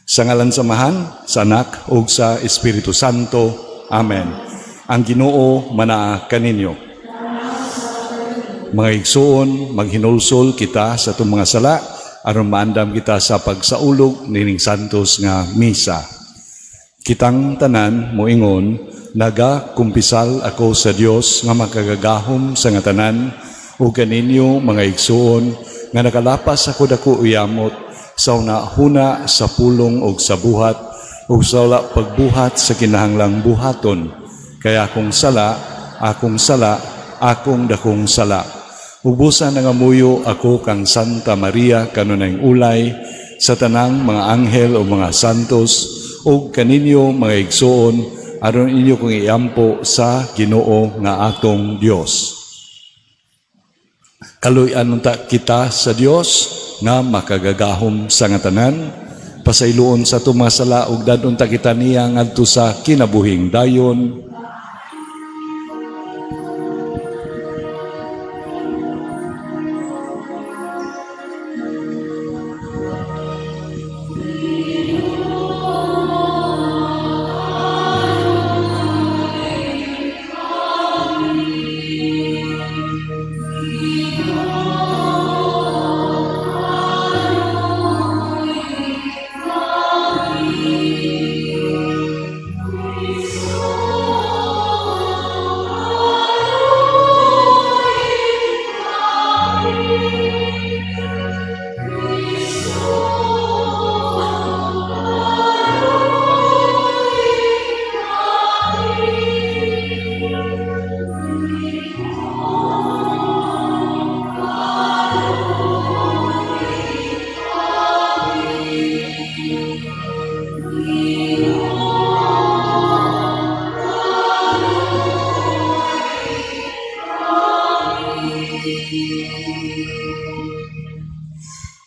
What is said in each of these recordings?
Sa ngalan sa Amahan, sa Anak, ug sa Espiritu Santo. Amen. Ang Ginoo manaa kaninyo. Mga igsuon, maghinulsol kita sa atong mga sala aron maandam kita sa pagsaulog nining santos nga misa. Kitang tanan moingon, nagakumpisal ako sa Dios nga makagagahom sa nga tanan ug kaninyo mga igsuon nga nakalapas ako dako uyamot sa una-huna sa pulong og sa buhat ug sa wala pagbuhat sa kinahanglang buhaton. Kaya akong sala, akong sala, akong dakong sala. Ubusan nangamuyo ako kang Santa Maria kanunayng ulay sa tanang mga anghel o mga santos ug kaninyo mga igsuon aron inyo kong iampo sa Ginoo nga atong Dios. Kaluy-an unta kita sa Dios nga makagagahom sa nga tanan, pasayloon sa atong mga sala ug dadon ta kita niya ngadto sa kinabuhing dayon.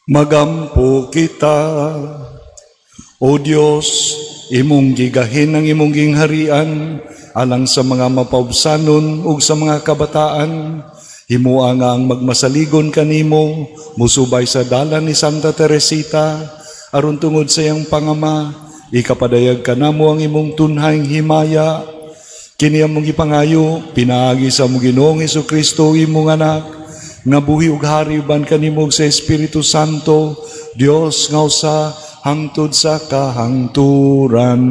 Magampo kita, O Dios, imong gigahin ang imong gingharian alang sa mga mapaubsanon ug sa mga kabataan. Himua nga ang magmasaligon kanimo, musubay sa dalan ni Santa Teresita, aron tungod sa iyang pangama, ikapadayag kanamo ang imong tunhayng himaya. Kini among gipangayo, pinaagi sa among Ginoong Hesukristo imong anak, nga buhi ug hari uban kanimo sa Espiritu Santo, Dios nga usa hangtod sa kahangturan.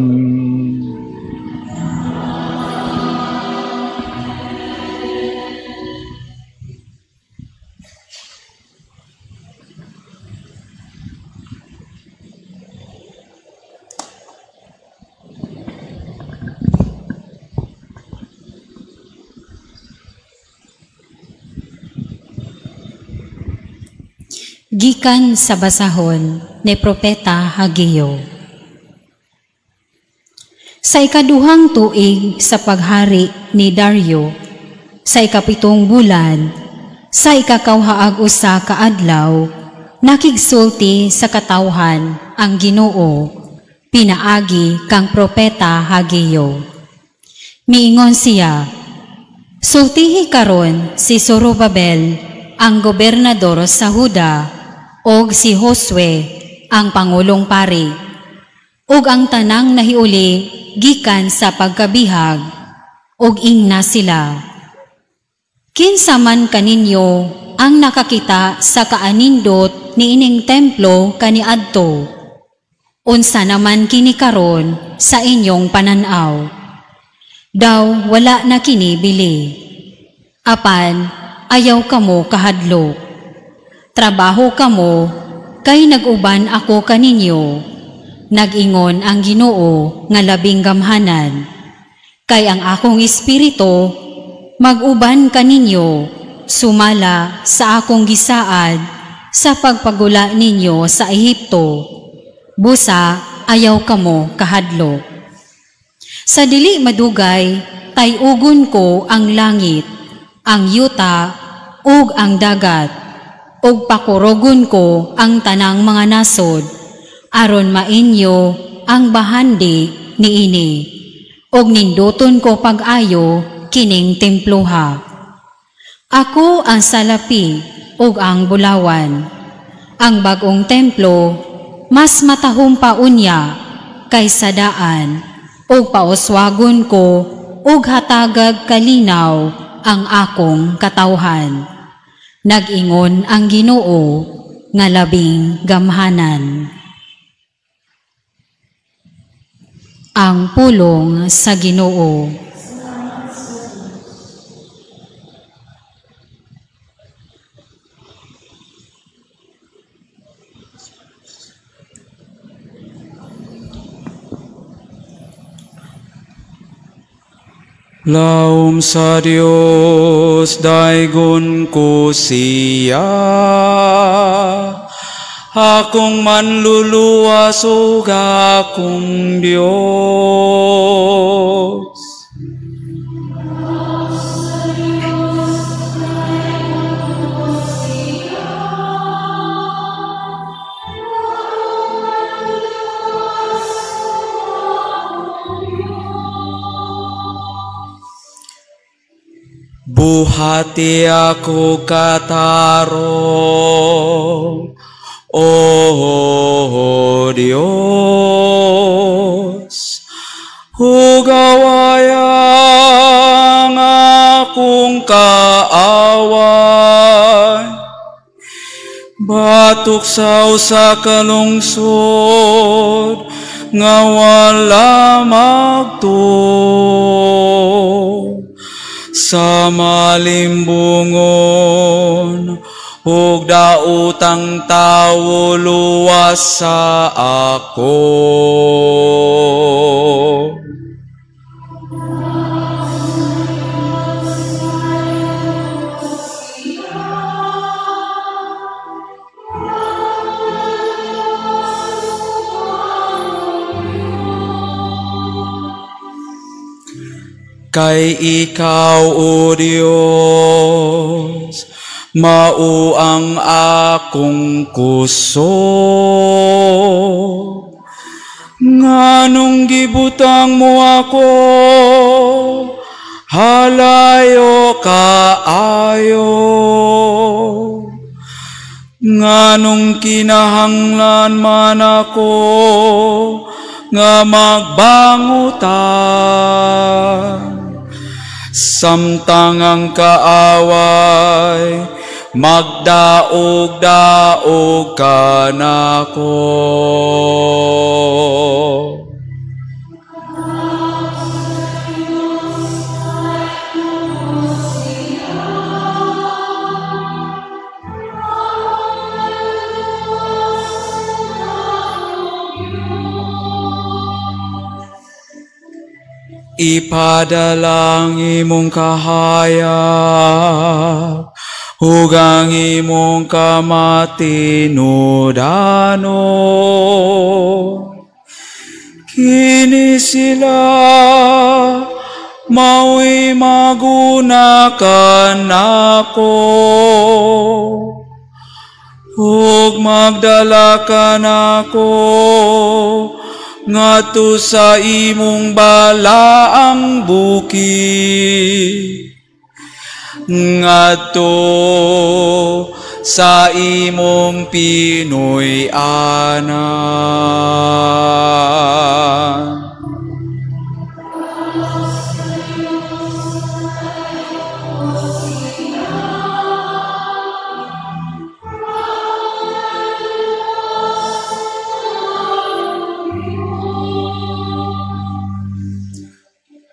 Gikan sa basahon ni Propeta Hageo. Sa ikaduhang tuig sa paghari ni Dario, sa ikapitong bulan, sa ikakawhaag usa ka adlaw, nakigsulti sa katawhan ang Ginoo, pinaagi kang Propeta Hageo. Miingon siya, sultihi karon si Zorobabel, ang gobernador sa Huda, og si Josue, ang pangulong pari, ug ang tanang nahiuli gikan sa pagkabihag, ug ingna sila. Kinsa man kaninyo ang nakakita sa kaanindot niining templo kaniadto? Unsa naman kini karon sa inyong panan-aw? Daw wala na kini bili. Apan ayaw kamo kahadlok. Trabaho kamo, kay nag-uban ako kaninyo. Nag-ingon ang Ginoo nga labing gamhanan. Kay ang akong espiritu mag-uban kaninyo, sumala sa akong gisaad sa pagpagula ninyo sa Ehipto. Busa ayaw kamo kahadlok. Sa dili madugay, tayugon ko ang langit, ang yuta, ug ang dagat, ug pakurogon ko ang tanang mga nasod, aron mainyo ang bahandi niini, ug ninduton ko pag-ayo kining temploha. Ako ang salapi ug ang bulawan, ang bag-ong templo mas matahom pa unya kaysa daan, ug pauswagon ko ug hatagag kalinaw ang akong katawhan. Nag-ingon ang Ginoo nga labing gamhanan. Ang pulong sa Ginoo. Laom sa Dios, daygon ko siya, akong manluluwas ug akong Dios. Buhati ako katarong, O Dios, hugaway ang akong kaaway. Batok sa usa ka lungsod nga wala magtuo, sa malimbungon ug daotang tawo luwas sa ako. Kay ikaw, O Dios, mao ang akong kusog. Nganong gibutang mo ako, halayo kaayo. Nganong kinahanglan man ako nga magbangutan, samtang ang kaaway magdaog-daog kanako. Ipadala ang imong kahayag ug ang imong kamatinudanon. Kini sila mao'y maguna kanako, ug magdala kanako ngadto sa imong balaang bukid, ngadto sa imong Pinoy-anan.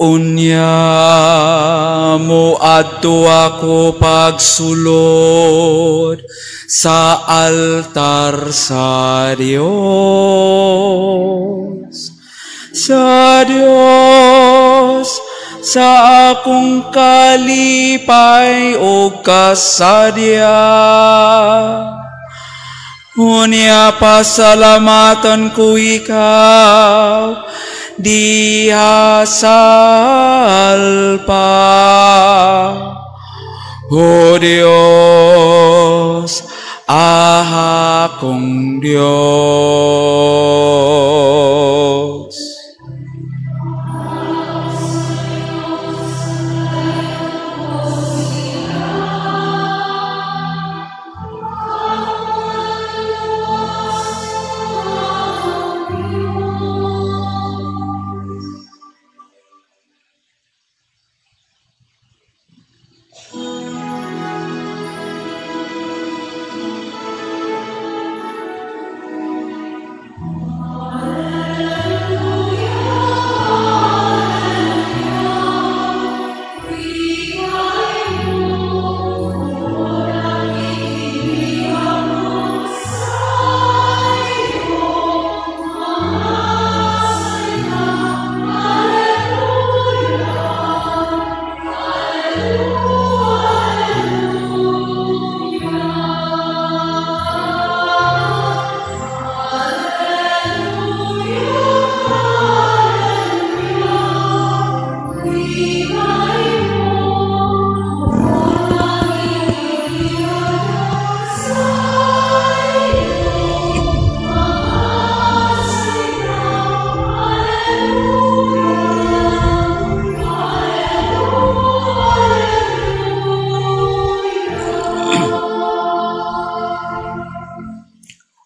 Unya moadto ako pagsulod sa altar sa Dios. Sa Dios, sa akong kalipay ug kasadya. Unya pasalamatan ko ikaw diha sa alpa. O Dios, akong Dios.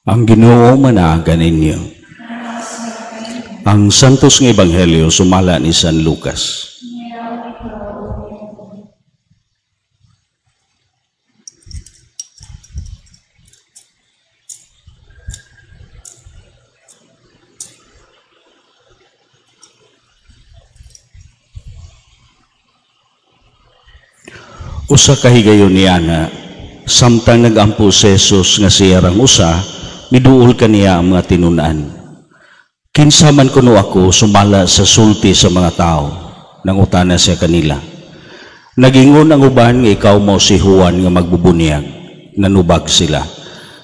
Ang Ginoo manaag kaninyo. Ang Santos nga Ebanghelyo sumala ni San Lucas. Usa ka higayon niana, samtang nagampo si Jesus nga siya rang usa, miduol kaniya ang mga tinun-an. Kinsa man kuno ako sumala sa sulti sa mga tao, nangutana siya kanila. Nagingon ang uban nga ikaw mao si Juan nga magbubunyag, nanubag sila.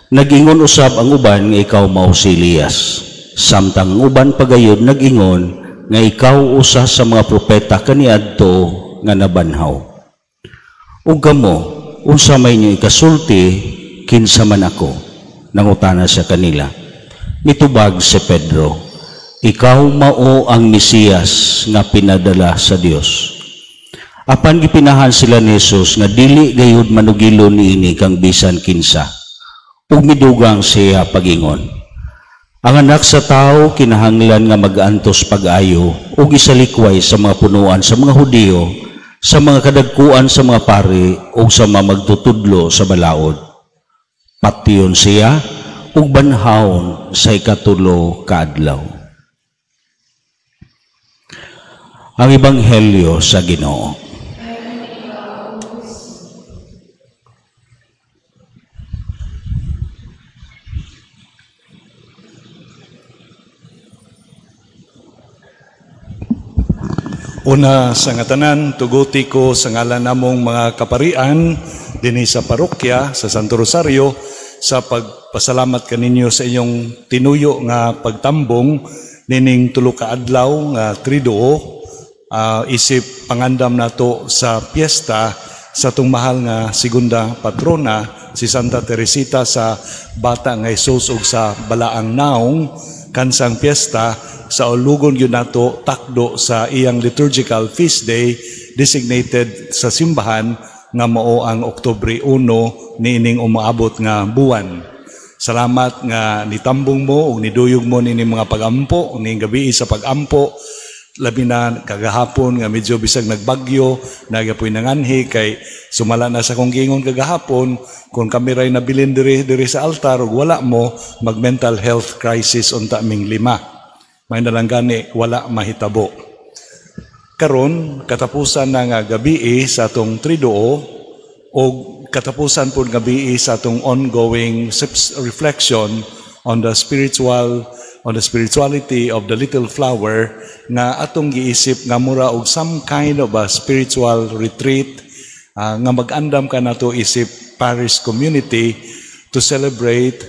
Nagingon usab ang uban nga ikaw mao si Elias. Samtang ang uban pagayod nagingon nga ikaw usa sa mga propeta kaniadto nga nabanhaw. Ug kamo, unsa may inyo ikasulti, kinsa man ako? Nangutana siya kanila. Mitubag si Pedro, ikaw mao ang Mesiyas nga pinadala sa Dios. Apan gipinahan sila ni Jesus nga dili gayud manugilo niini kang bisan kinsa. Ug midugang siya pagingon, ang anak sa tao kinahanglan nga mag-antos pag-ayo ug isalikway sa mga punuan sa mga Hudiyo, sa mga kadagkuan sa mga pari ug sa mga magtutudlo sa balaod. Patyon siya ug banhawon sa ikatulo ka adlaw. Ang Ebanghelyo sa Ginoo. Una sa nga tanan, tuguti ko sa ngalan namong mga kaparian dinhi sa parokya sa Santo Rosario sa pagpasalamat kaninyo sa inyong tinuyo nga pagtambong nining tulo ka adlaw nga Triduo, isip pangandam nato sa piyesta sa atong mahal nga segunda patrona si Santa Teresita sa Bata nga Jesus ug sa Balaang Naong. Kansang piyesta sa ulugon gyud nato takdo sa iyang liturgical feast day designated sa simbahan nga mao ang Oktubre 1 niining umaabot nga buwan. Salamat nga nitambong mo ug niduyog mo nining mga pagampo ning gabi sa pagampo, labi na kagahapon nga medyo bisag nagbagyo, nagapoy nanganhi kay sumala na sa kong giingon kagahapon kung kami ray nabilin diri sa altar ug wala mo mag mental health crisis unta ming lima. May nalang gani wala mahitabo. Karon katapusan na nga gabi sa atong Triduo og katapusan pud gabi sa atong ongoing reflection on the spirituality of the little flower nga atong giisip nga mura og some kind of a spiritual retreat nga mag-andam ka nato isip parish community to celebrate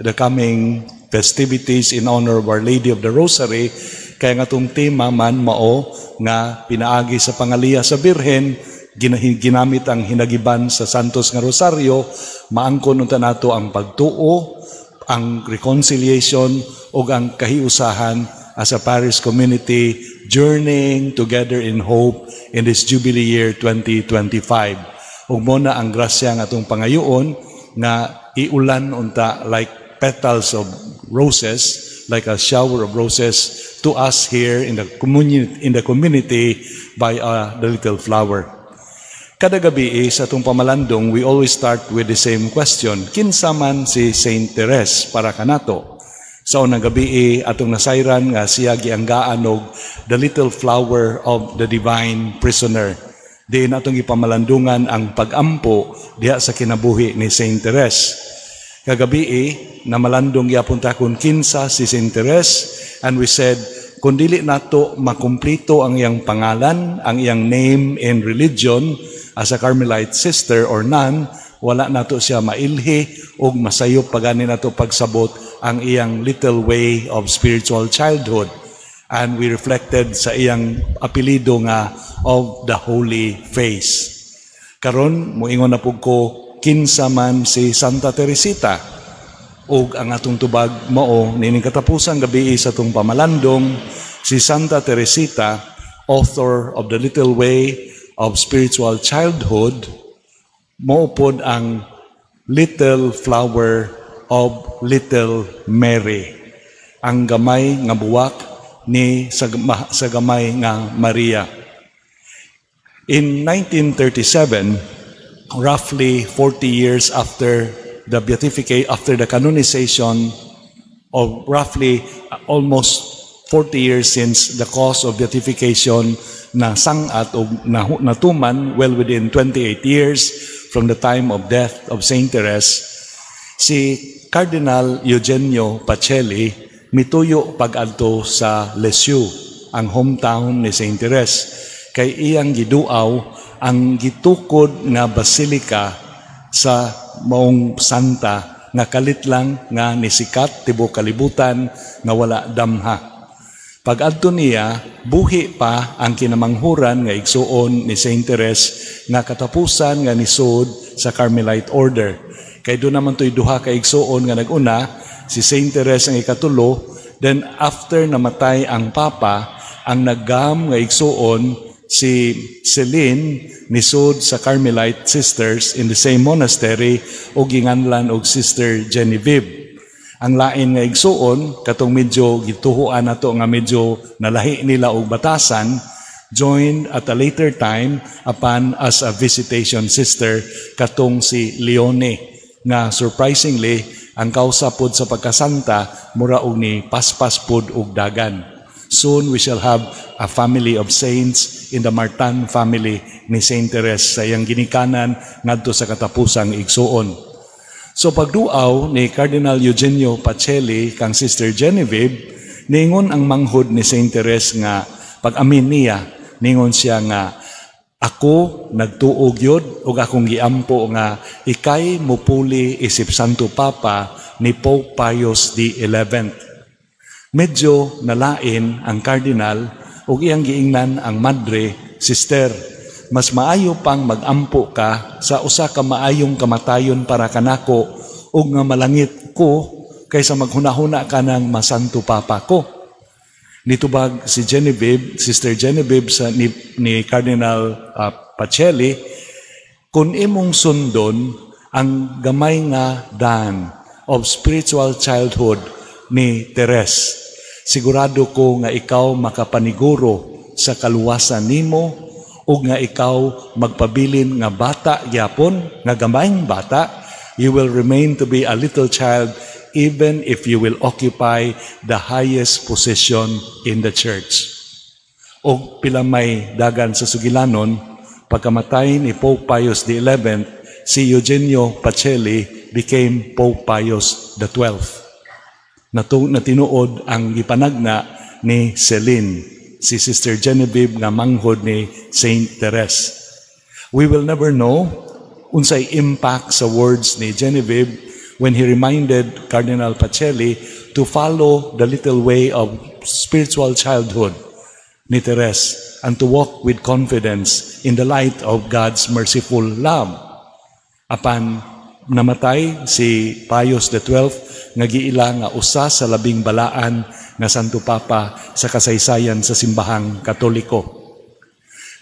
the coming festivities in honor of Our Lady of the Rosary. Kaya nga itong tema man mao nga pinaagi sa pangaliya sa Birhen, ginamit ang hinagiban sa Santos nga Rosario, maangkon unta nato ang pagtuo, ang reconciliation ug ang kahiusahan as a parish community journeying together in hope in this Jubilee year 2025. Ug mo na ang grasya nga atong pangayoon nga iulan unta like petals of roses, like a shower of roses to us here in the community by the little flower. Kada gabi sa atong pamalandong, we always start with the same question. Kinsa man si Saint Therese para kanato? Sa unang gabi atong nasayran nga siya gianggaan og the little flower of the divine prisoner. Diin atong ipamalandungan ang pagampo diha sa kinabuhi ni Saint Therese. Kagabi namalandong gyapon ta kun kinsa si Saint Therese, and we said kung dili nato makumplito ang iyang pangalan, ang iyang name in religion as a Carmelite sister or nun, wala nato siya mailhi og masayop pagani nato pagsabot ang iyang little way of spiritual childhood. And we reflected sa iyang apelyido nga of the Holy Face. Karon moingon na pug ko kinsa man si Santa Teresita. Og ang atong tubag mao nining katapusang gabi sa atong pamalandong, si Santa Teresita, author of the Little Way of Spiritual Childhood, mao pod ang Little Flower of Little Mary. Ang gamay nga buwak ni sa gamay nga Maria. In 1937, roughly 40 years after the beatification, after the canonization of, roughly almost 40 years since the cause of beatification na sangat o natuman, well within 28 years from the time of death of Saint Therese, si Cardinal Eugenio Pacelli mituyo pag-adto sa Lisieux, ang hometown ni Saint Therese, kay iyang giduaw ang gitukod nga basilika sa maong santa nga kalit lang nga nisikat tibok kalibutan nga wala damha. Pag-adto niya, buhi pa ang kinamanghuran nga igsuon ni Saint Therese nga katapusan nga nisud sa Carmelite Order. Kay duna naman to'y duha ka igsuon nga nag-una, si Saint Therese ang ikatulo, then after namatay ang Papa, ang naggam nga igsuon, si Celine, nisud sa Carmelite Sisters in the same monastery o ginganlan og Sister Genevieve. Ang lain nga igsuon, katong medyo gituhuan nato nga medyo nalahi nila og batasan, joined at a later time apan as a visitation sister, katong si Leone, nga surprisingly ang kausa pod sa pagkasanta mura og ni paspas pod og dagan. Soon we shall have a family of saints in the Martin family ni Saint Therese sa iyang ginikanan ngadto sa katapusang igsuon. So pagduaw ni Cardinal Eugenio Pacelli kang Sister Genevieve, ningon ang manghod ni Saint Therese nga pag-amin niya, ningon siya nga, "Ako nagtuo gyud ug akong giampo nga ikay mupuli isip Santo Papa ni Pope Pius XI." Medyo nalain ang cardinal ug iyang giingnan ang madre, "Sister, mas maayo pang magampo ka sa usa ka maayong kamatayon para kanako ug nga malangit ko kaysa maghunahuna ka ng masanto papa ko." Nitubag si Genevieve, Sister Genevieve sa ni Cardinal Pacelli, "Kung imong sundon ang gamay nga dan of spiritual childhood ni Therese, sigurado ko nga ikaw makapaniguro sa kaluwasan nimo ug nga ikaw magpabilin nga bata gyapon, nga gamayng bata. You will remain to be a little child even if you will occupy the highest position in the church." Og pila may dagan sa sugilanon, pagkamatay ni Pope Pius XI, si Eugenio Pacelli became Pope Pius XII. Natinuod ang gipanagna ni Celine, si Sister Genevieve nga manghod ni Saint Therese. We will never know unsay impact sa words ni Genevieve when he reminded Cardinal Pacelli to follow the little way of spiritual childhood ni Therese and to walk with confidence in the light of God's merciful love. Apan namatay si Pius XII nga giila nga usa sa labing balaan nga Santo Papa sa kasaysayan sa Simbahang Katoliko.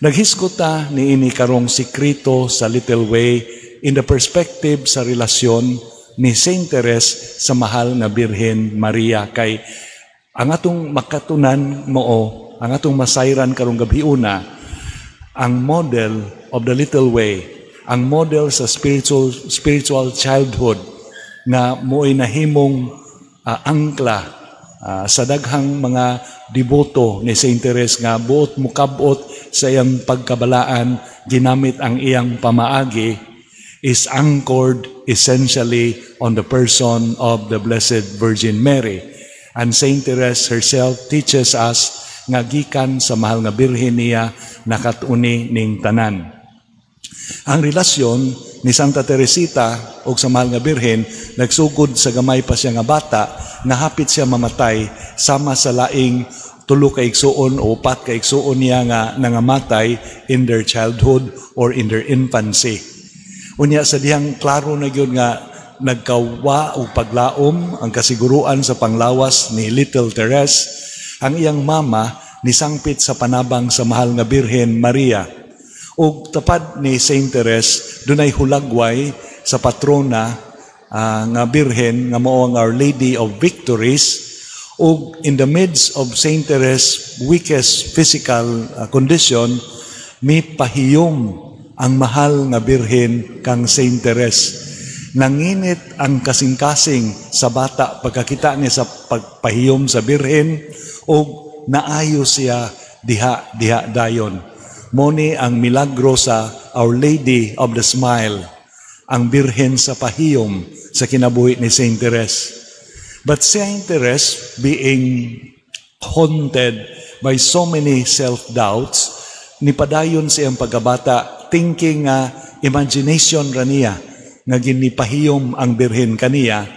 Naghisgot ta niini karong sikreto sa little way in the perspective sa relasyon ni Saint Therese sa mahal nga Birhen Maria, kay ang atong makatunan mao ang atong masayran karong gabiuna, ang model of the little way, ang model sa spiritual childhood nga mo'y nahimong angkla sa daghang mga deboto ni Saint Therese nga buot mukabot sa iyang pagkabalaan ginamit ang iyang pamaagi, is anchored essentially on the person of the Blessed Virgin Mary. And Saint Therese herself teaches us nga gikan sa mahal nga Birhen niya nakatuni ning tanan. Ang relasyon ni Santa Teresita og sa mahal nga Birhen nagsugod sa gamay pa siya nga bata, nga hapit siya mamatay sama sa laing tulo ka igsuon o upat ka igsuon niya nga nangamatay in their childhood or in their infancy. Unya sa dihang klaro na gyud nga nagkawa og paglaom ang kasiguruan sa panglawas ni Little Therese, ang iyang mama nisangpit sa panabang sa mahal nga Birhen Maria. Og tapad ni Saint Therese, dunay hulagway sa patrona nga birhen nga mao ang Our Lady of Victories. Ug in the midst of Saint Therese weakest physical condition, mipahiyom ang mahal nga birhen kang Saint Therese. Nanginit ang kasing-kasing sa bata pagkakita niya sa pagpahiyom sa birhen ug naayo siya diha diha dayon. Mao ni ang milagro sa Our Lady of the Smile, ang birhen sa pahiyom sa kinabuhi ni Saint Therese. But Saint Therese, being haunted by so many self-doubts, nipadayon siyang pagkabata thinking nga imagination ra niya nga ginipahiyom ang birhen kaniya,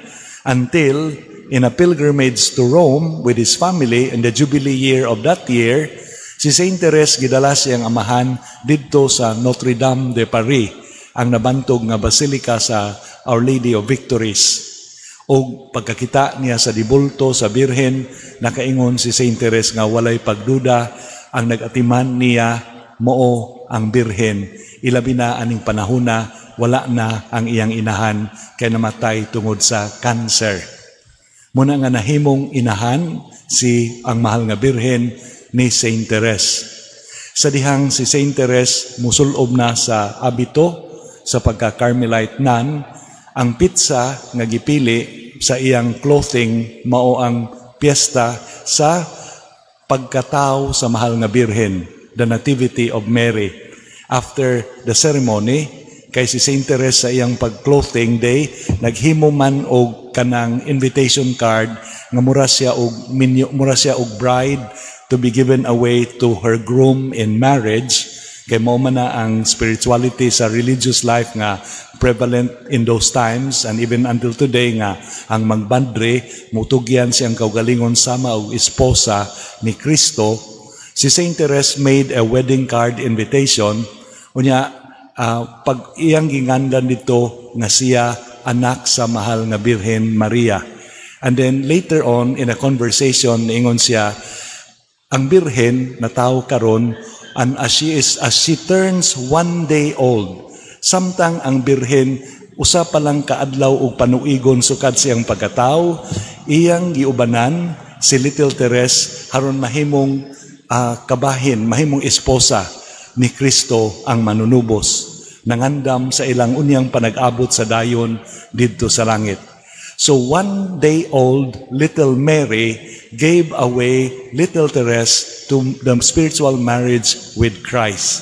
until in a pilgrimage to Rome with his family in the Jubilee year of that year, si Saint Therese gidala siyang amahan didto sa Notre Dame de Paris, ang nabantog nga basilika sa Our Lady of Victories. O pagkakita niya sa dibulto sa Birhen, nakaingon si Saint Therese nga walay pagduda, ang nag-atiman niya mao ang Birhen. Ilabi na aning panahona, wala na ang iyang inahan kay namatay tungod sa cancer. Muna nga nahimong inahan si ang mahal nga Birhen ni Saint Therese. Sa dihang si Saint Therese musulob na sa abito sa pagka-Carmelite nun, ang petsa nga gipili sa iyang clothing mao ang piyesta sa pagkatao sa mahal nga Birhen, the Nativity of Mary. After the ceremony, kay si Saint Therese sa iyang pag-clothing day, naghimo man og kanang invitation card nga mura siya og bride to be given away to her groom in marriage, kay mao man na ang spirituality sa religious life nga prevalent in those times and even until today, nga ang magbandre mutugyan siyang kaugalingon sama og esposa ni Kristo. Si Saint Therese made a wedding card invitation. Unya pag iyang gingandan dito nga siya anak sa mahal nga Birhen Maria. And then later on in a conversation, ingon siya, ang Birhen na tao karon, and as she turns 1 day old, samtang ang Birhen usa pa lang kaadlaw og panuigon sukad siyang pagkatao, iyang giubanan si Little Therese aron mahimong kabahin, mahimong esposa ni Kristo ang manunubos, nangandam sa ilang unyang panag-abot sa dayon didto sa langit. So 1 day old little Mary gave away little Therese to the spiritual marriage with Christ.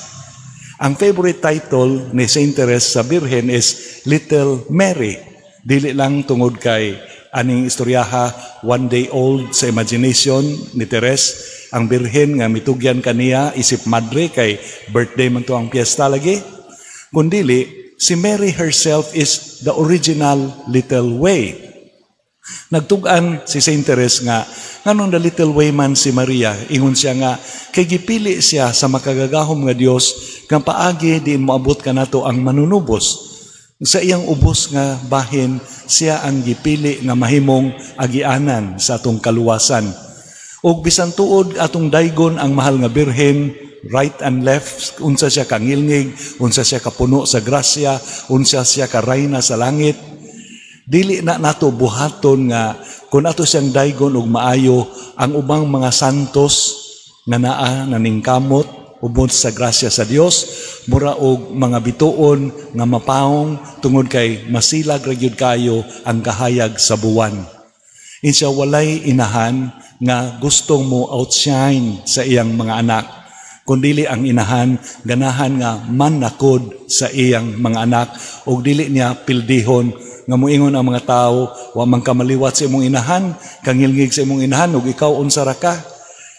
Ang favorite title ni Saint Therese sa Birhen is Little Mary. Dili lang tungod kay aning istoryaha, 1 day old sa imagination ni Therese ang Birhen nga mitugyan kaniya isip madre kay birthday man to ang piyesta lagi. Kundili, si Mary herself is the original little way. Nagtugan si Saint Therese nga, nganong the little way man si Maria? Ingon siya nga, kay gipili siya sa makagagahom nga Dios nga paagi diin moabot kanato ang manunubos. Sa iyang ubos nga bahin, siya ang gipili nga mahimong agianan sa atong kaluwasan. Ug bisan tuod atong daygon ang mahal nga Birhen right and left, unsa siya kangilngig, unsa siya kapuno sa grasya, unsa siya ka rayna sa langit, dili na nato buhaton nga kung ato siyang daygon og maayo, ang ubang mga santos nga naa naningkamot ubod sa grasya sa Dios mura og mga bituon nga mapawong tungod kay masilag ra gyud kayo ang kahayag sa buwan. Insya walay inahan nga gustong mo outshine sa iyang mga anak, kundili ang inahan ganahan nga manakod sa iyang mga anak ug dili niya pildihon nga moingon ang mga tao, "Wa man ka maliwat sa imong inahan, kangilngig sa imong inahan ug ikaw unsa ra ka?"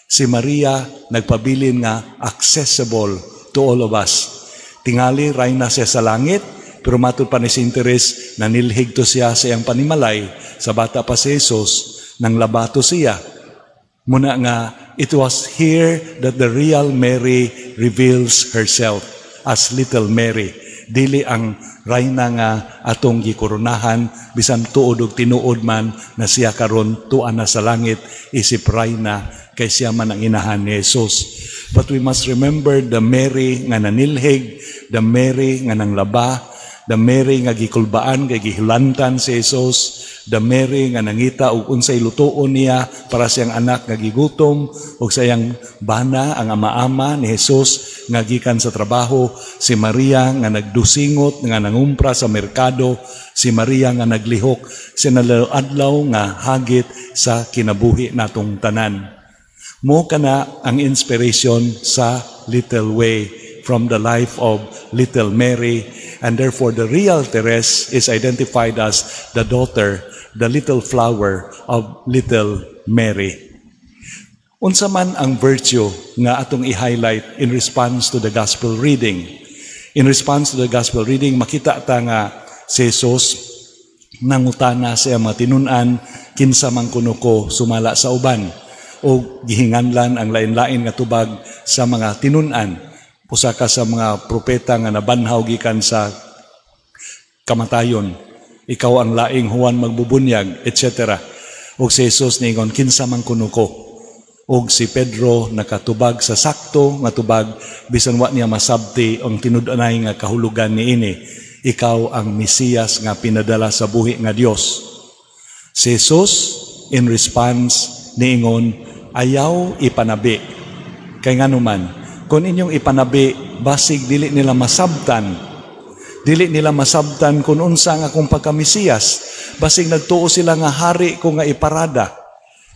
Si Maria nagpabilin nga accessible to all of us. Tingali rayna siya sa langit, pero matud pa ni Saint Therese, nanilhig to siya sa iyang panimalay sa bata pa si Jesus, nang labato siya. Muna nga it was here that the real Mary reveals herself as little Mary, dili ang rayna nga atong gikoronahan, bisan tuod og tinuod man na siya karon tuan na sa langit isip rayna kay siya man ang inahan ni Jesus. But we must remember the Mary nga nanilhig, the Mary nga nanglaba, The Mary nga gikulbaan kay gihilantan si Jesus, the Mary nga nangita og unsay lutuon niya para siyang anak nga gigutom, ug sa iyang bana ang ama-ama ni Jesus nga gikan sa trabaho, si Maria nga nagdusingot nga nangumpra sa merkado, si Maria nga naglihok sa adlaw nga hagit sa kinabuhi natong tanan. Mao kana ang inspiration sa Little Way from the life of Little Mary, and therefore the real Therese is identified as the daughter, the little flower of Little Mary. Unsa man ang virtue nga atong i-highlight in response to the gospel reading? In response to the gospel reading, makita ta nga si Jesus nangutana sa iyang mga tinun-an, "Kinsa man kuno ko sumala sa uban?" O gihinganlan ang lain-lain nga tubag sa mga tinun-an. Usa ka sa mga propeta nga nabanhaw gikan sa kamatayon, "Ikaw ang laing Juan Magbubunyag," etc. Ug si Jesus niingon, "Kinsa man kuno ko?" Ug si Pedro nakatubag sa sakto nga tubag bisan wa niya masabti ang tinud-anay nga kahulugan niini, "Ikaw ang Mesiyas nga pinadala sa buhi nga Dios." Si Jesus in response niingon, "Ayaw ipanabi. Kay nganuman, kung inyong ipanabi, basig dili nila masabtan. Dili nila masabtan kung unsa ang akong pagkamisiyas. Basig nagtuo sila nga hari ko nga iparada.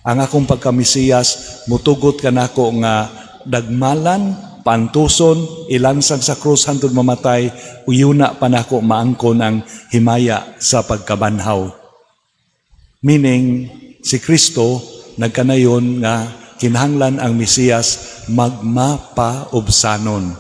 Ang akong pagkamisiyas, mutugot kanako nga dagmalan, pantuson, ilansang sa krus hantod mamatay, uyuna pa nako maangkon ang himaya sa pagkabanhaw." Meaning, si Kristo nagkanayon nga kinahanglan ang Mesiyas magmapaubsanon.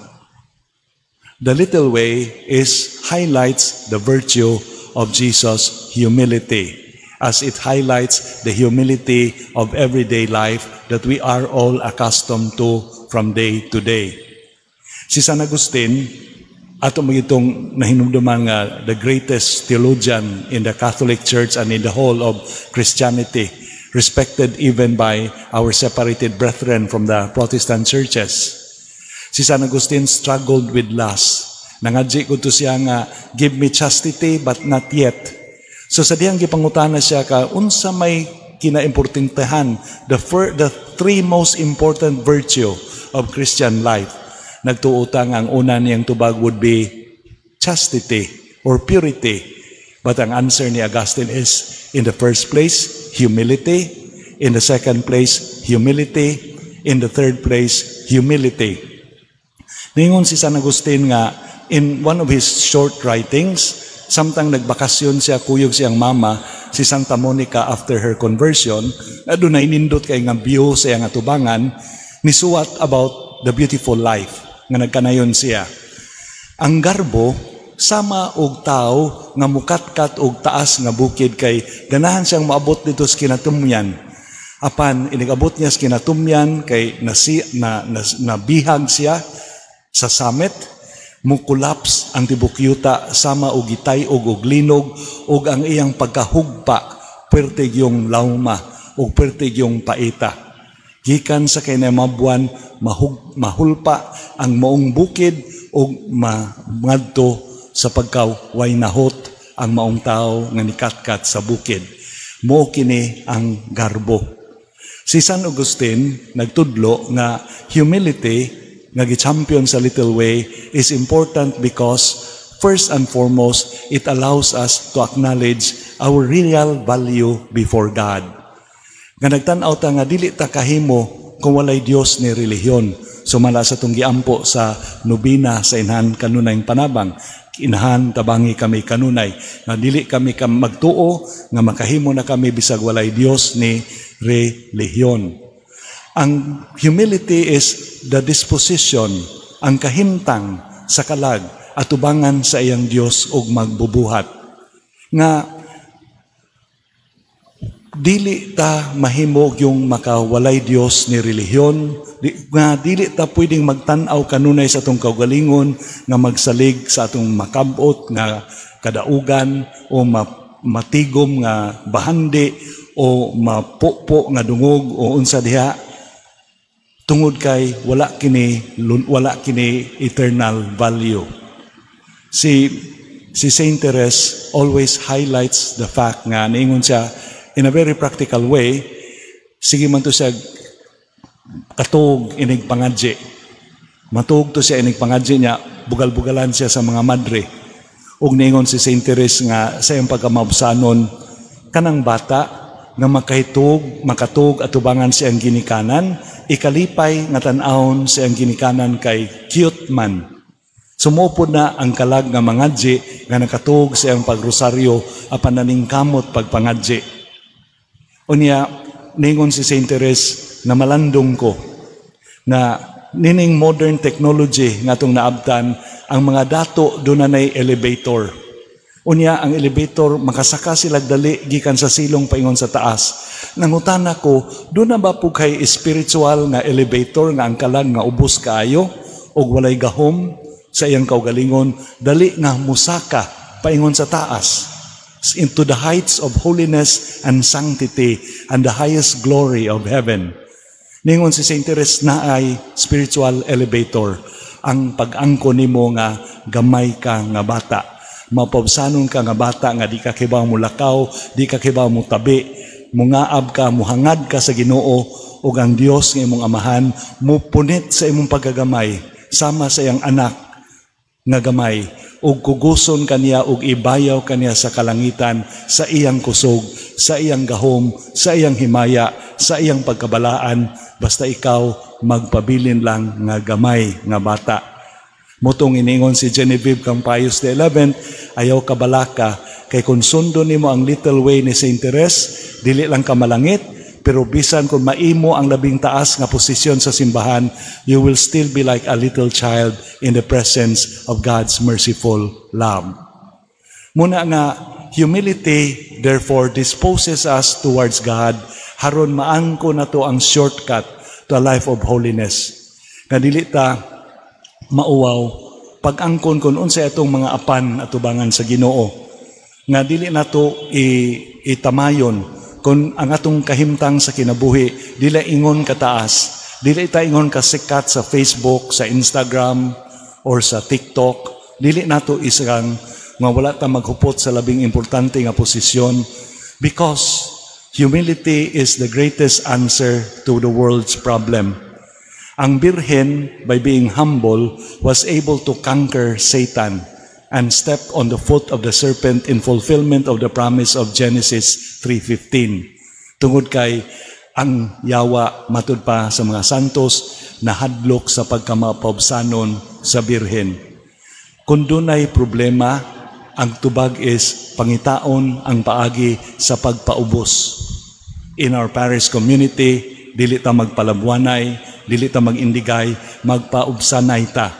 The Little Way is highlights the virtue of Jesus' humility, as it highlights the humility of everyday life that we are all accustomed to from day to day. Si San Agustin, ato itong nahinumduman nga the greatest theologian in the Catholic Church and in the whole of Christianity, respected even by our separated brethren from the Protestant churches. Si San Agustin struggled with lust. Nangadji ko to siya nga, "Give me chastity but not yet." So sa diyang gipangutana siya ka, unsa may kinaimportantehan, the three most important virtue of Christian life. Nagtuo ta nga ang una niyang tubag would be chastity or purity. But ang answer ni Augustine is, in the first place, humility. In the second place, humility. In the third place, humility. Ningon si San Agustin nga, in one of his short writings, samtang nagbakasyon siya, kuyog siyang mama, si Santa Monica after her conversion, na dunay nindot kay nga view sa iyang atubangan, nisuwat about the beautiful life nga nagkanayon siya. Ang garbo, sama og tao nga mukatkat og taas nga bukid kay ganahan siyang maabot dito sa kinatumyan. Apan inigabot niya sa kinatumyan kay nasi, na, na, nabihag siya sa summit, mo collapse ang tibok yuta sama og gitay-og og linog ug ang iyang pagkahugpa puwerte yung lawma ug puwerte yung paita. Gikan sa kinamabuan mahulpa ang maong bukid ug mangadto sa pagka way nahot ang maong tao nga nikatkat sa bukid. Mao kini ang garbo. Si San Agustin nagtudlo nga humility nga gi-champion sa Little Way is important because, first and foremost, it allows us to acknowledge our real value before God. Nga nagtan-aw ta nga dili ta kahimo kung walay Dios ni relihiyon. Sumala sa atong giampo sa nobena sa Inahan kanunayng panabang. Inahan, tabangi kami kanunay nga dili kami kam magtuo nga makahimo na kami bisag walay Dios ni relihiyon. Ang humility is the disposition, ang kahimtang sa kalag atubangan sa iyang Dios ug magbubuhat. Nga dili ta mahimog yung makawalay Dios ni relihiyon, nga dili ta pwedeng magtan-aw kanunay sa atong kaugalingon nga magsalig sa atong makabot nga kadaugan o matigom nga bahandi o mapupo nga dungog o unsa diha, tungod kay wala kini eternal value. Si Si Saint Therese always highlights the fact nga niingon siya in a very practical way, sige man to siya katuog inig pangadji. Matuog to siya inig pangadji niya, bugal-bugalan siya sa mga madre. Ug niingon si Saint Therese nga sa iyang pagkamaubsanon, kanang bata nga makahitug, makatug atubangan sa iyang ginikanan, ikalipay nga tan-awon sa iyang ginikanan kay cute man. Sumupod na ang kalag nga mangadji nga nakatuog sa iyang pagrosaryo apan naningkamot pagpangadji. Unya, ningon si Saint Therese na malandong ko na nining modern technology nga atong naabtan, ang mga dato doon na elevator. Unya, ang elevator, makasaka sila dali gikan sa silong paingon sa taas. Nangutana ko, doon na ba po kay spiritual nga elevator nga ang kalag nga ubos kaayo og walay gahom sa iyang kaugalingon, dali nga musaka paingon sa taas into the heights of holiness and sanctity and the highest glory of heaven? Ningon si Saint Therese na ay spiritual elevator ang pag-angko nimo nga gamay ka nga bata. Mapabsanon ka nga bata nga di ka kibaw mo lakaw, di ka kibaw mo tabi, mungaab ka, muhangad ka sa Ginoo ug ang Dios nga imong amahan mupunit sa imong pagkagamay sama sa iyang anak nga gamay ug kuguson kaniya ug ibayaw kaniya sa kalangitan sa iyang kusog, sa iyang gahom, sa iyang himaya, sa iyang pagkabalaan, basta ikaw magpabilin lang nga gamay nga bata. Mao tong iningon si Genevieve kang Pius XI, ayaw kabalaka kay kung sundon nimo ang little way ni Saint Therese, dili lang ka malangit, pero bisan kung maimo ang labing taas nga posisyon sa simbahan, you will still be like a little child in the presence of God's merciful love. Muna nga, humility therefore disposes us towards God haron maangko nato ang shortcut to a life of holiness. Nga dili ta mauwaw pag-angkon kung unsa atong mga apan atubangan sa Ginoo. Nga dili nato itamayon kung ang atong kahimtang sa kinabuhi dili ingon kataas, dili ta ingon kasikat sa Facebook, sa Instagram or sa TikTok. Dili nato isang nga wala ta maghupot sa labing importante nga posisyon because humility is the greatest answer to the world's problem. Ang Birhen, by being humble, was able to conquer Satan and stepped on the foot of the serpent in fulfillment of the promise of Genesis 3:15. Tungod kay ang yawa, matud pa sa mga santos, nahadlok sa pagkamapaubsanon sa Birhen. Kung dunay problema, ang tubag is pangitaon ang paagi sa pagpaubos. In our parish community, dili ta magpalabwanay, dili ta magindigay, magpaubsanay ta.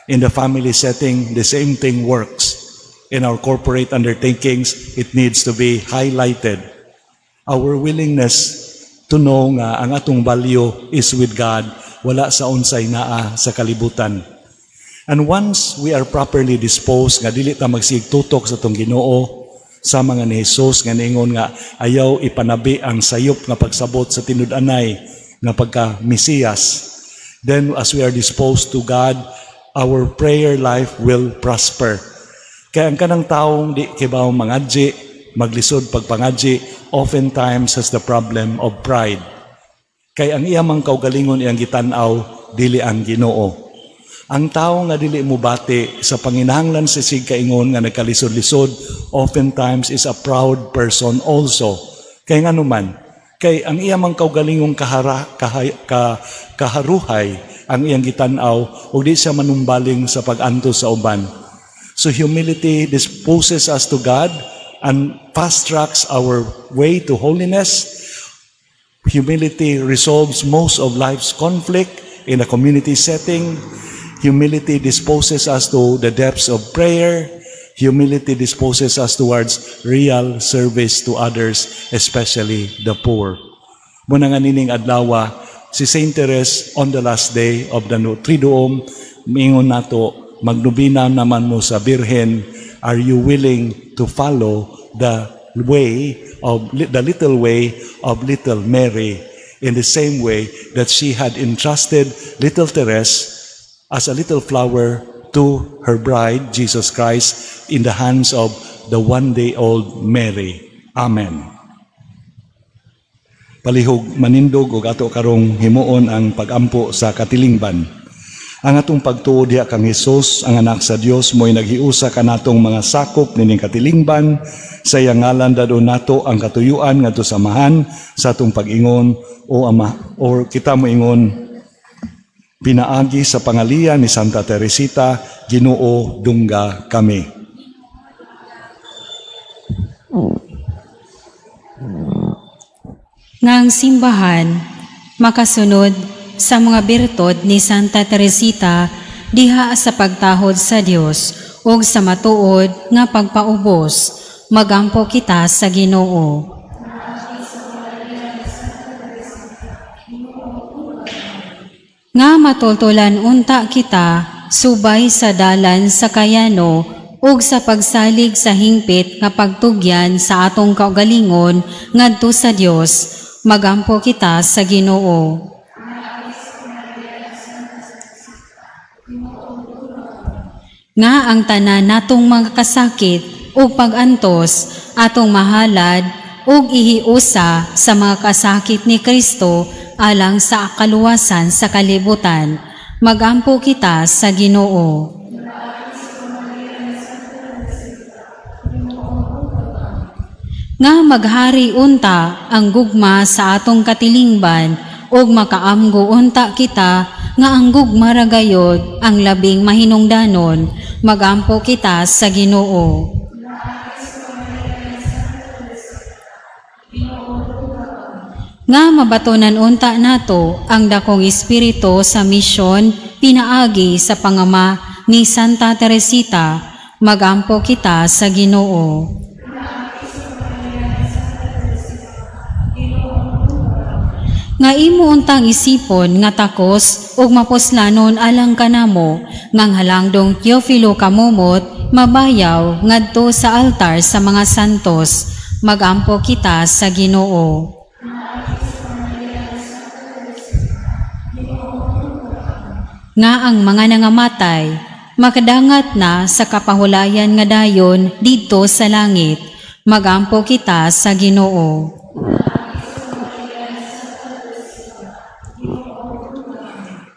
In the family setting, the same thing works. In our corporate undertakings, it needs to be highlighted. Our willingness to know nga ang atong value is with God, wala sa unsay naa sa kalibutan. And once we are properly disposed nga dili ta magsigeg tutok sa atong Ginoo, sa mga ni Jesus nga niingon nga ayaw ipanabi ang sayop nga pagsabot sa tinud-anay nga pagka Mesiyas, then as we are disposed to God, our prayer life will prosper. Kaya ang kanang taong di kibaw mangadji, maglisod pagpangadji, oftentimes has the problem of pride. Kay ang iya mang kaugalingon iyang gitan-aw, dili ang Ginoo. Ang tao nga dili mo bati sa panginahanglan sa sig kaingon nga nagkalisod-lisod, oftentimes is a proud person also. Kay nga numan, kay ang iya mang kaugalingong kaharuhay ang iyang gitan-aw ug di siya manumbaling sa pag-antos sa uban. So humility disposes us to God and fast tracks our way to holiness. Humility resolves most of life's conflict in a community setting. Humility disposes us to the depths of prayer. Humility disposes us towards real service to others, especially the poor. Muna nga nining adlaw, si Saint Therese on the last day of the Triduum, mingon nato, magnobina naman mo sa Birhen, are you willing to follow the little way of little Mary in the same way that she had entrusted little Therese as a little flower to to her bride, Jesus Christ, in the hands of the one-day-old Mary. Amen. Palihog manindog og ato karong himuon ang pagampo sa katilingban. Ang atong pagtuo diha kang Hesus, ang anak sa Dios, mo'y naghiusa kanatong mga sakop nining katilingban. Sa iyang ngalan dadon nato ang katuyuan ngadto sa Amahan sa atong pag-ingon o Ama, or kita moingon pinaagi sa pangalian ni Santa Teresita, Ginoo dungga kami. Nga ang simbahan makasunod sa mga birtud ni Santa Teresita diha sa pagtahod sa Dios ug sa matuod nga pagpaubos, magampo kita sa Ginoo. Nga matultulan unta kita subay sa dalan sa kayano ug sa pagsalig sa hingpit nga pagtugyan sa atong kaugalingon ngadto sa Dios, magampo kita sa Ginoo. Nga ang tanan natong mga kasakit ug pag-antos atong mahalad ug ihiusa sa mga kasakit ni Kristo alang sa kaluwasan sa kalibutan, magampo kita sa Ginoo. Nga maghari unta ang gugma sa atong katilingban ug makaamgo unta kita nga ang gugma ra gayod ang labing mahinungdanon, magampo kita sa Ginoo. Nga mabatonan unta nato ang dakong espiritu sa misyon pinaagi sa pangama ni Santa Teresita, magampo kita sa Ginoo. Nga imo untang isipon nga takos ug mapuslanon alang kanamo, ngang halangdong Teofilo kamumot mabayaw ngadto sa altar sa mga santos, magampo kita sa Ginoo. Nga ang mga nangamatay makadangat na sa kapahulayan nga dayon didto sa langit, magampo kita sa Ginoo.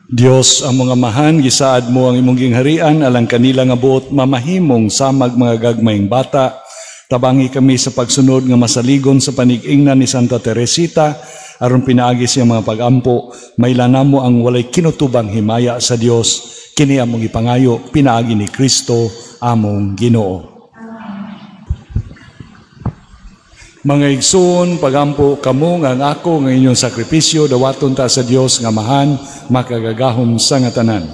Dios ang mga amahan, gisaad mo ang imong gingharian alang kanila nga buot mamahimong samag mga gagmayng bata. Tabangi kami sa pagsunod nga masaligon sa panig-ingnan ni Santa Teresita aron pinaagi siya mga pagampo, maila namo ang walay kinutubang himaya sa Dios. Kini among ipangayo pinaagi ni Kristo among Ginoo. Mga igsoon, pagampo kamo nga ang ako nga inyong sakripisyo dawaton ta sa Dios nga Amahan makagagahom sa nga tanan.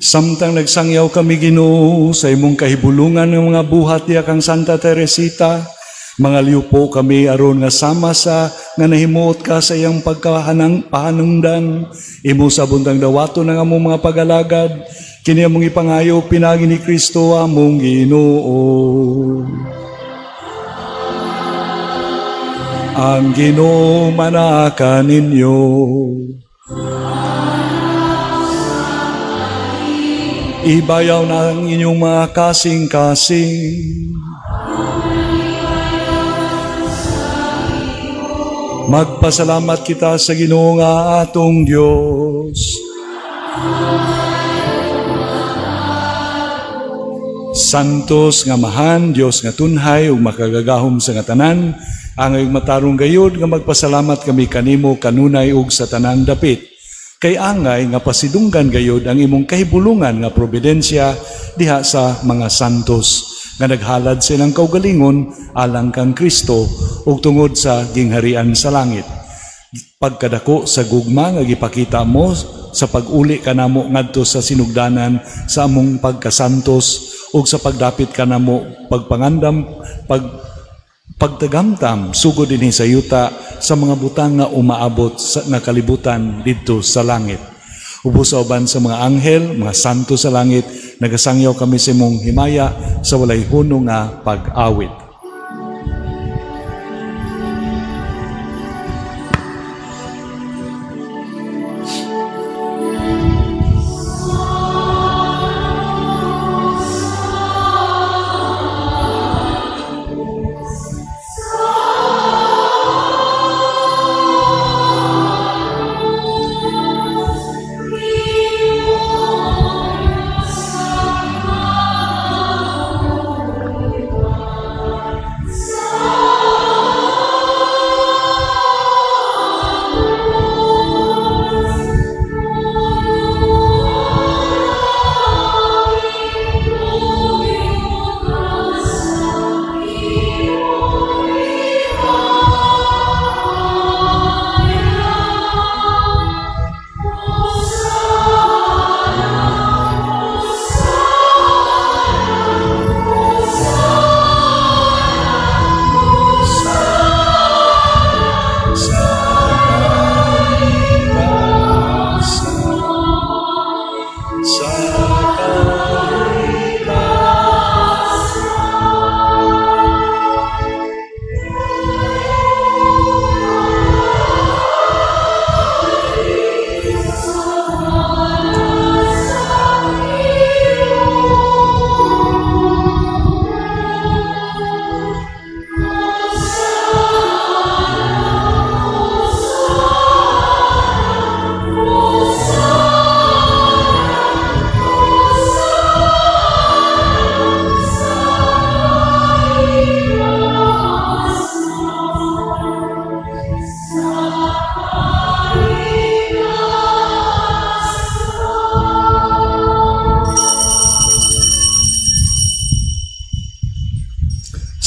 Samtang nagsangyaw kami Ginoo sa imong kahibulungan ng mga buhat diha kang Santa Teresita, mga liupo kami aron nga sama sa nga nahimuot ka sa iyang pagkahanang pahanungdan, imo sa buntang dawaton ang among mga pagalagad, kini among ipangayo pinaagi ni Kristo among Ginoo. Ang Ginoo manaka ninyo. Ibayaw na ang inyong mga kasing-kasing. Magpasalamat kita sa Ginoo nga atong Dios. Santos nga Amahan, Dios nga tunhay ug makagagahom sa nga tanan, angay matarong gayud nga magpasalamat kami kanimo kanunay ug sa tanang dapit. Kay angay nga pasidunggan gayud ang imong kahibulungan nga providensya diha sa mga santos nga naghalad sa ilang kaugalingon alang kang Kristo ug tungod sa gingharian sa langit. Pagkadako sa gugma nga gipakita mo sa pag-uli kanamo ngadto sa sinugdanan sa among pagkasantos ug sa pagdapit kanamo pagpangandam pagtagamtam sugod dinhi sa yuta sa mga butang nga umaabot sa nga kalibutan didto sa langit. Ubos sa uban sa mga anghel, mga santo sa langit, nagasangyaw kami sa imong himaya sa walay hunong nga pag-awit.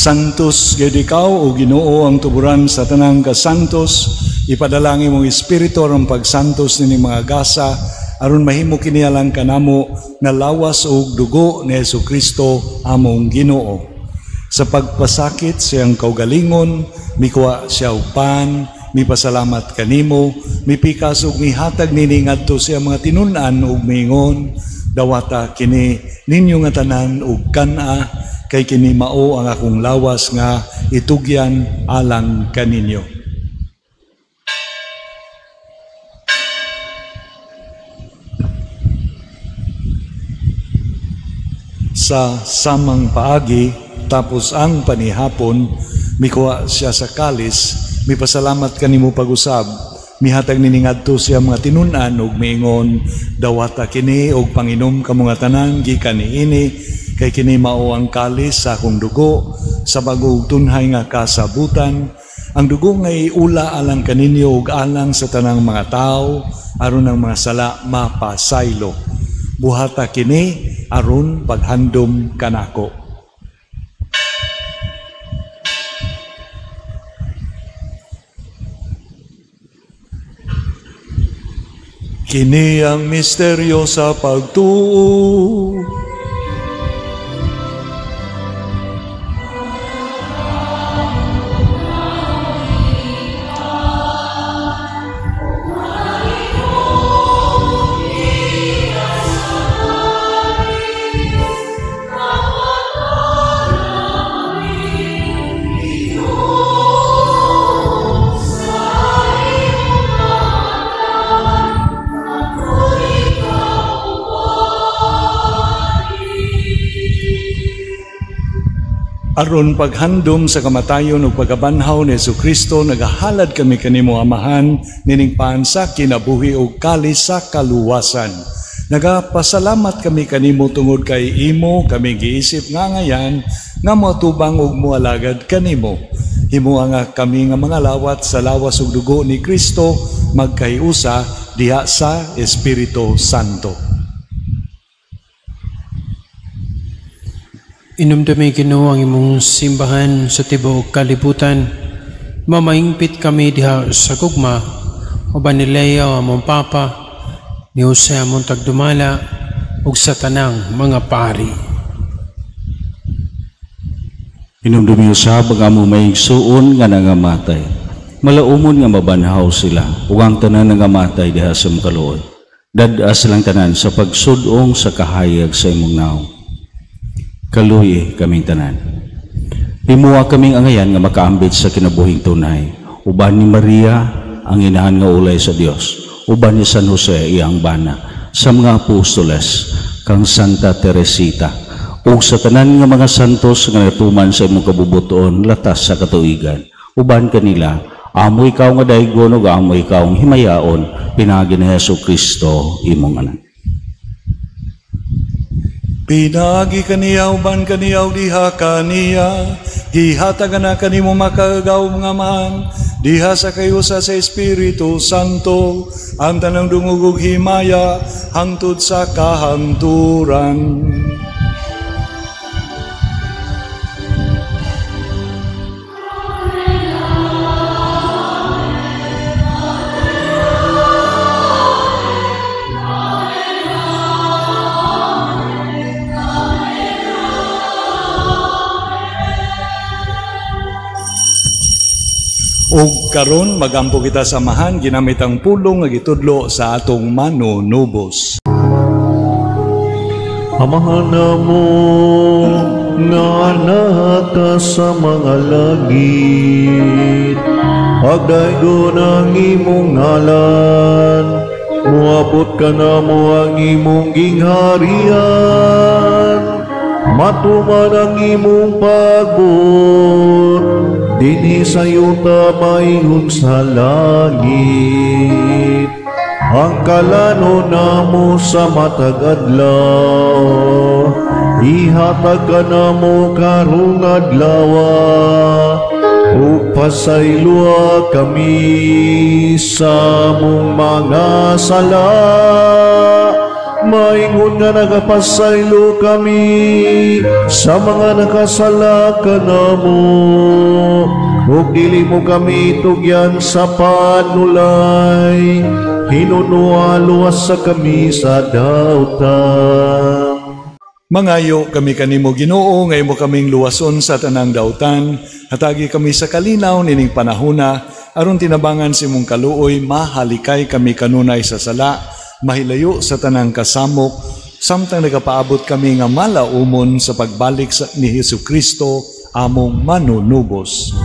Santos gayud ikaw o Ginoo ang tuburan sa tanang kasantos, ipadalangin mong espiritu aron pagsantos nining mga gasa aron mahimo kini alang kanamo nga lawas ug dugo ni Hesukristo among Ginoo. Sa pagpasakit siyang kaugalingon, mikuha siya og pan, mipasalamat kanimo, mipikas ug mihatag nini ngadto sa mga tinun-an ug miingon, dawata kini ninyo nga tanan ug kan-a, kay kini mao ang akong lawas nga itugyan alang kaninyo. Sa samang paagi, tapos ang panihapon, mikuha siya sa kalis, mipasalamat kanimo pag-usab, mihatag nini ngadto siya mga tinun-an ug miingon, dawata kini ug panginom kamo nga tanan gikan niini, kay kini mao ang kalis sa akong dugo sa bag-ong tunhay nga kasabutan, ang dugo nga iula alang kaninyo ug alang sa tanang mga tawo aron ang mga sala mapasaylo. Buhata kini aron paghandom kanako. Kini ang misteryo sa pagtuo. Aron paghandom sa kamatayon ug pagkabanhaw ni Hesukristo, nagahalad kami kanimo Amahan nining paan sa kinabuhi ug kalis sa kaluwasan. Nagapasalamat kami kanimo tungod kay imo kami giisip nga ngayan nga moatubang ug moalagad kanimo. Himoa nga kami nga mga lawat sa lawas ug dugo ni Kristo magkahiusa diha sa Espiritu Santo. Inumdumi Ginoo ang imong simbahan sa tibuok kalibutan. Mamaingpit kami diha sa gugma uban ni Leo among Papa, ni Jose among tagdumala ug sa tanang mga pari. Inumdumi usab ang among maigsuon nga nangamatay. Malaumon nga mabanhaw sila ug ang tanan nangamatay diha sa makaluoy. Dad-a silang tanan sa pagsudong sa kahayag sa imong nawong. Kaluyi kaming tanan. Himua kaming angayan nga makaambit sa kinabuhing tunay. Uban ni Maria ang inahan nga ulay sa Dios. Uban ni San Jose iyang bana, sa mga apostoles kang Santa Teresita ug sa tanan nga mga santos nga natuman sa imong kabubuton latas sa katuigan. Uban kanila amo ikaw nga daygon ug amo ikaw ang himayaon pinaagi ni Hesus Kristo imong anak. Pinaagi kaniya uban kaniya diha kaniya, gihatagan na kanimo makagaw mga amahan diha sa kayusa sa Espiritu Santo, ang tanang dungog ug himaya hangtod sa kahangturan. Ug karon magampo kita samahan ginamit ang pulong nga gitudlo sa atong manunubos. Amahan namo nga naka sa mga langit, pagdaygon ang imong ngalan, moabot ka namo ang imong gingharian, matuman ang imong pagbuot dinhi sa yuta maingon sa langit. Ang kalano namo sa matag adlaw, ihatag ka namo karong adlaw, ug pasayloa kami sa among mga sala, maingon nga nagapasaylo kami sa mga nakasala kanamo, ug dili mo kami tugyan sa panulay, hinunua luwas sa kami sa dautan. Mangayo kami kanimo Ginoo, nga imo kaming luwason sa tanang dautan, hatagi kami sa kalinaw nining panahona, aron tinabangan sa imong kaluoy, mahalikay kami kanunay sa sala, mahilayo sa tanang kasamok, samtang nagapaabot kami nga malaumon sa pagbalik ni Hesus Kristo among manunubos.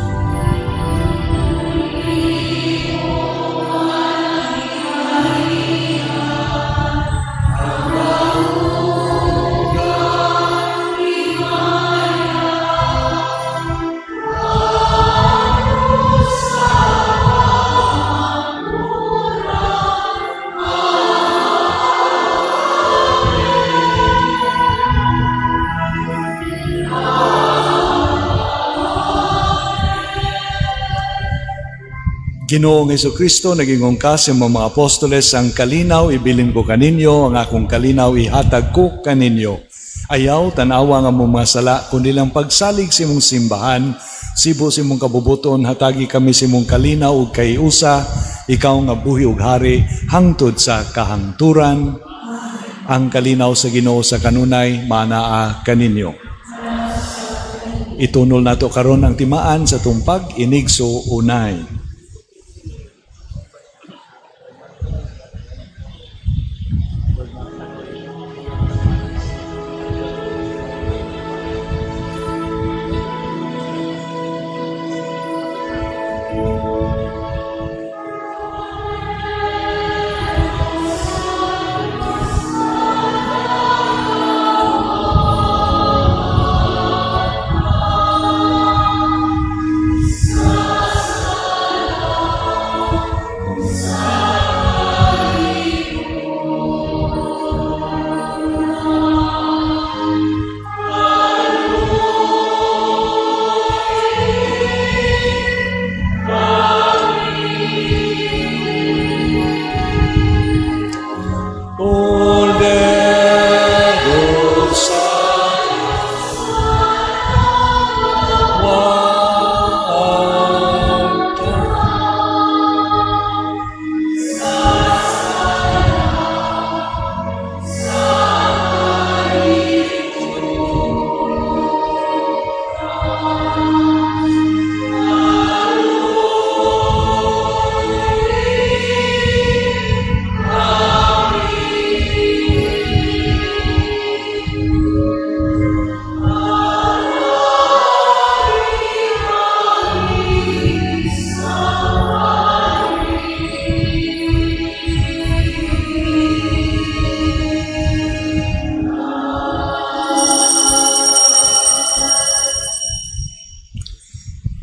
Ginoong Hesukristo, nagingong ka sa mga apostoles, ang kalinaw ibilin ko kaninyo, ang akong kalinaw ihatag ko kaninyo. Ayaw, tanawa nga mong mga sala, kundi lang pagsalig sa imong simbahan, sibo sa imong kabubuton, hatagi kami sa imong kalinaw ug kaiusa, ikaw nga buhi ug hari, hangtod sa kahangturan. Ang kalinaw sa Ginoo sa kanunay, manaa kaninyo. Itunol nato karon ang timaan sa tumpag inigso unay.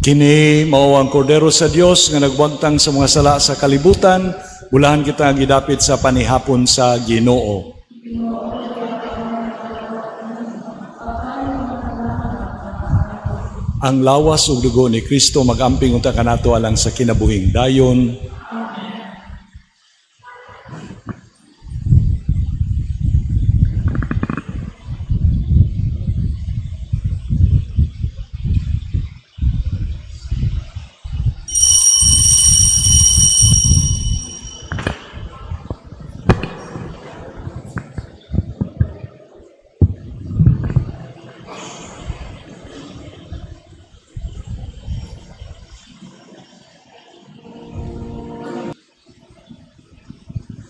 Kini mao ang kordero sa Dios nga nagwagtang sa mga sala sa kalibutan. Bulahan kita ang gidapit sa panihapon sa Ginoo. Ang lawas ug dugo ni Kristo magamping unta kanato alang sa kinabuhing dayon.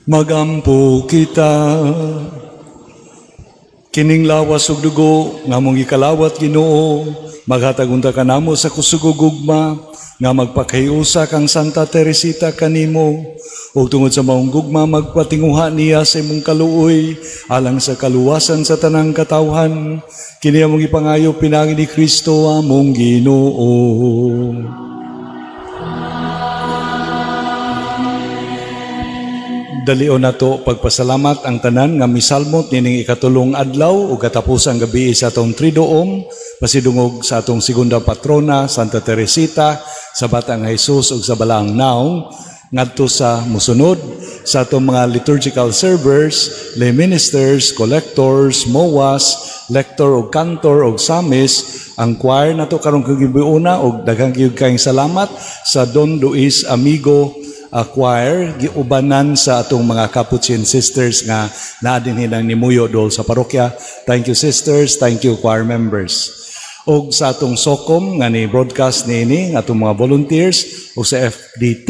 Magampo kita. Kining lawas ug dugo nga among gikalawat Ginoo, maghatag unta kanamo sa kusog ug gugma nga magpakahiusa kang Santa Teresita kanimo, ug tungod sa maong gugma magpatinguha niya sa imong kaluoy alang sa kaluwasan sa tanang katawhan. Kini among gipangayo pinaagi ni Kristo among Ginoo. Dalion nato pagpasalamat ang tanan nga misalmot nining ikatulong adlaw ug katapusang gabi sa atong Triduum, pasidungog sa atong segunda patrona Santa Teresita, sa Batang Jesus ug sa Balaang Naong, ngadto sa musunod sa atong mga liturgical servers, lay ministers, collectors, MOAS, lector ug cantor ug psalmist, ang choir nato karong kagibiuna ug daghang gyud kayong salamat sa Don Luis Amigo choir, giubanan sa atong mga Capuchin sisters nga naa dinhi nang nimuyo dol sa parokya. Thank you sisters, thank you choir members. Og sa atong SOCOM nga ni broadcast niini nga atong mga volunteers, ug sa FDT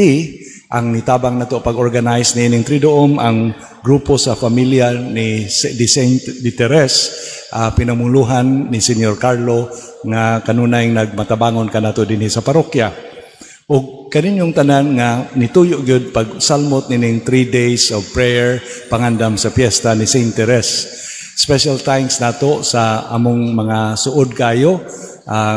ang nitabang nato pag-organize niining Triduum, ang grupo sa pamilya ni di Saint di Teres, pinamuluhan ni Senyor Carlo nga kanunay nagmatabangon kanato dinhi sa parokya. Og kaninyong tanan nga nituyo gyud pag salmot nining 3 days of prayer pangandam sa piyesta ni Saint Therese. Special thanks nato sa among mga suod kayo,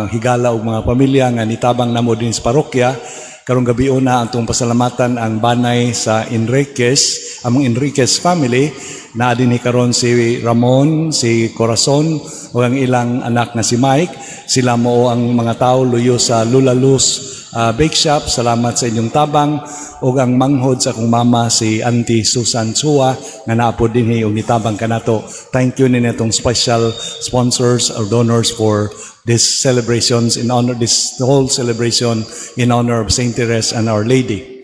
higala og mga pamilya nga nitabang namo din sa parokya. Karong gabi una atong pasalamatan ang banay sa Enriquez, among Enriquez family. Naa dinhi karon si Ramon, si Corazon ug ang ilang anak nga si Mike. Sila mao ang mga tawo luyo sa Lula Luz Bake Shop. Salamat sa inyong tabang. Ug ang manghod sa akong mama si Auntie Susan Chua nga naapod dinhi ug nitabang kanato. Thank you ninyo itong special sponsors or donors for this celebrations in honor, this whole celebration in honor of Saint Therese and Our Lady.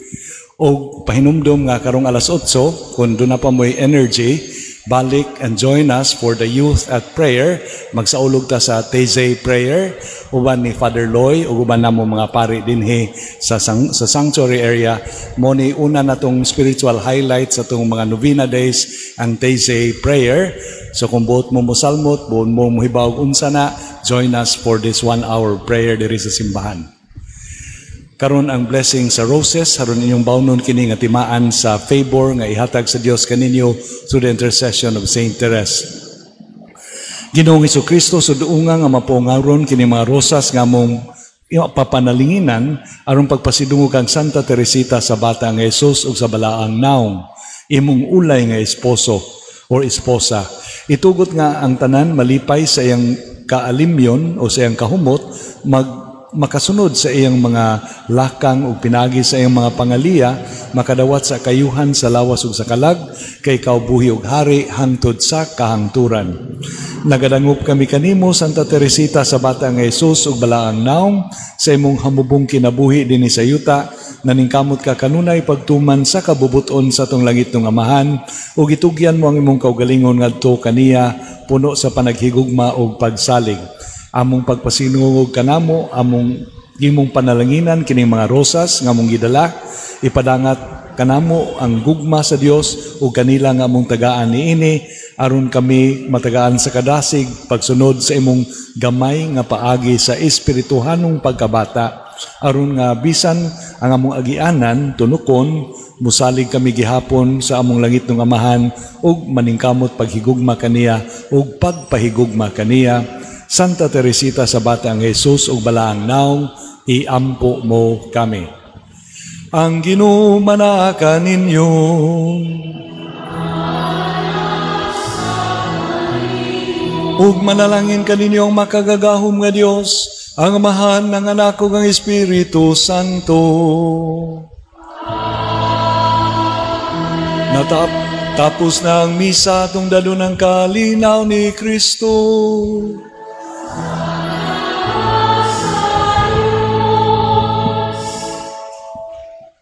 Og pahinumdum nga karong alas 8, kung doon na pa mo'y energy, balik and join us for the youth at prayer. Magsaulog ta sa Taizé prayer uban ni Father Loy ug uban namo mga pari dinhi sa sanctuary area. Mo ni una natong spiritual highlight sa atong mga novena days ang Taizé prayer. So kung buot mo mosalmot, buot mo mohibaw unsa na, join us for this 1 hour prayer diri sa simbahan. Karon ang blessing sa roses, haron inyong bawnon kini nga timaan sa favor nga ihatag sa Dios kaninyo through the intercession of Saint Therese. Ginoong Hesukristo, suduunga nga mapungaron kini mga rosas nga among papanalinginan aron pagpasidungog kang Santa Teresita sa Bata nga Jesus ug sa Balaang Naong, imong ulay nga esposo or esposa. Itugot nga ang tanan malipay sa iyang kaalimyon o sa iyang kahumot, makasunod sa iyang mga lakang ug pinagi sa iyang mga pangaliya, makadawat sa kayuhan sa lawas ug sa kalag, kay ikaw buhi ug hari hangtod sa kahangturan. Nagadangop kami kanimo, Santa Teresita, sa Bata nga Jesus ug Balaang Naong, sa imong hamubong kinabuhi dinhi sa yuta, naningkamot ka kanunay pagtuman sa kabubuton sa atong langit ng Amahan, ug itugyan mo ang imong kaugalingon ngadto kaniya, puno sa panaghigugma ug pagsalig. Among pagpasinungog kanamo, among imong panalanginan kining mga rosas nga among gidala, ipadangat kanamo ang gugma sa Dios ug kanila nga among tagaan niini, aron kami matagaan sa kadasig pagsunod sa imong gamay nga paagi sa espirituhanong pagkabata, aron nga bisan ang among agianan tunukon, musalig kami gihapon sa among langit ng Amahan ug maningkamot paghigugma kaniya ug pagpahigugma kaniya. Santa Teresita sa Batang Jesus ug Balaang Naong, iampo mo kami. Ang Ginoo manaa kaninyo. Ug manalangin kaninyo ang makagagahom nga Dios, ang Amahan, ang Anak ug ang Espiritu Santo. Natapos na ang misa atong dalon ang kalinaw ni Kristo.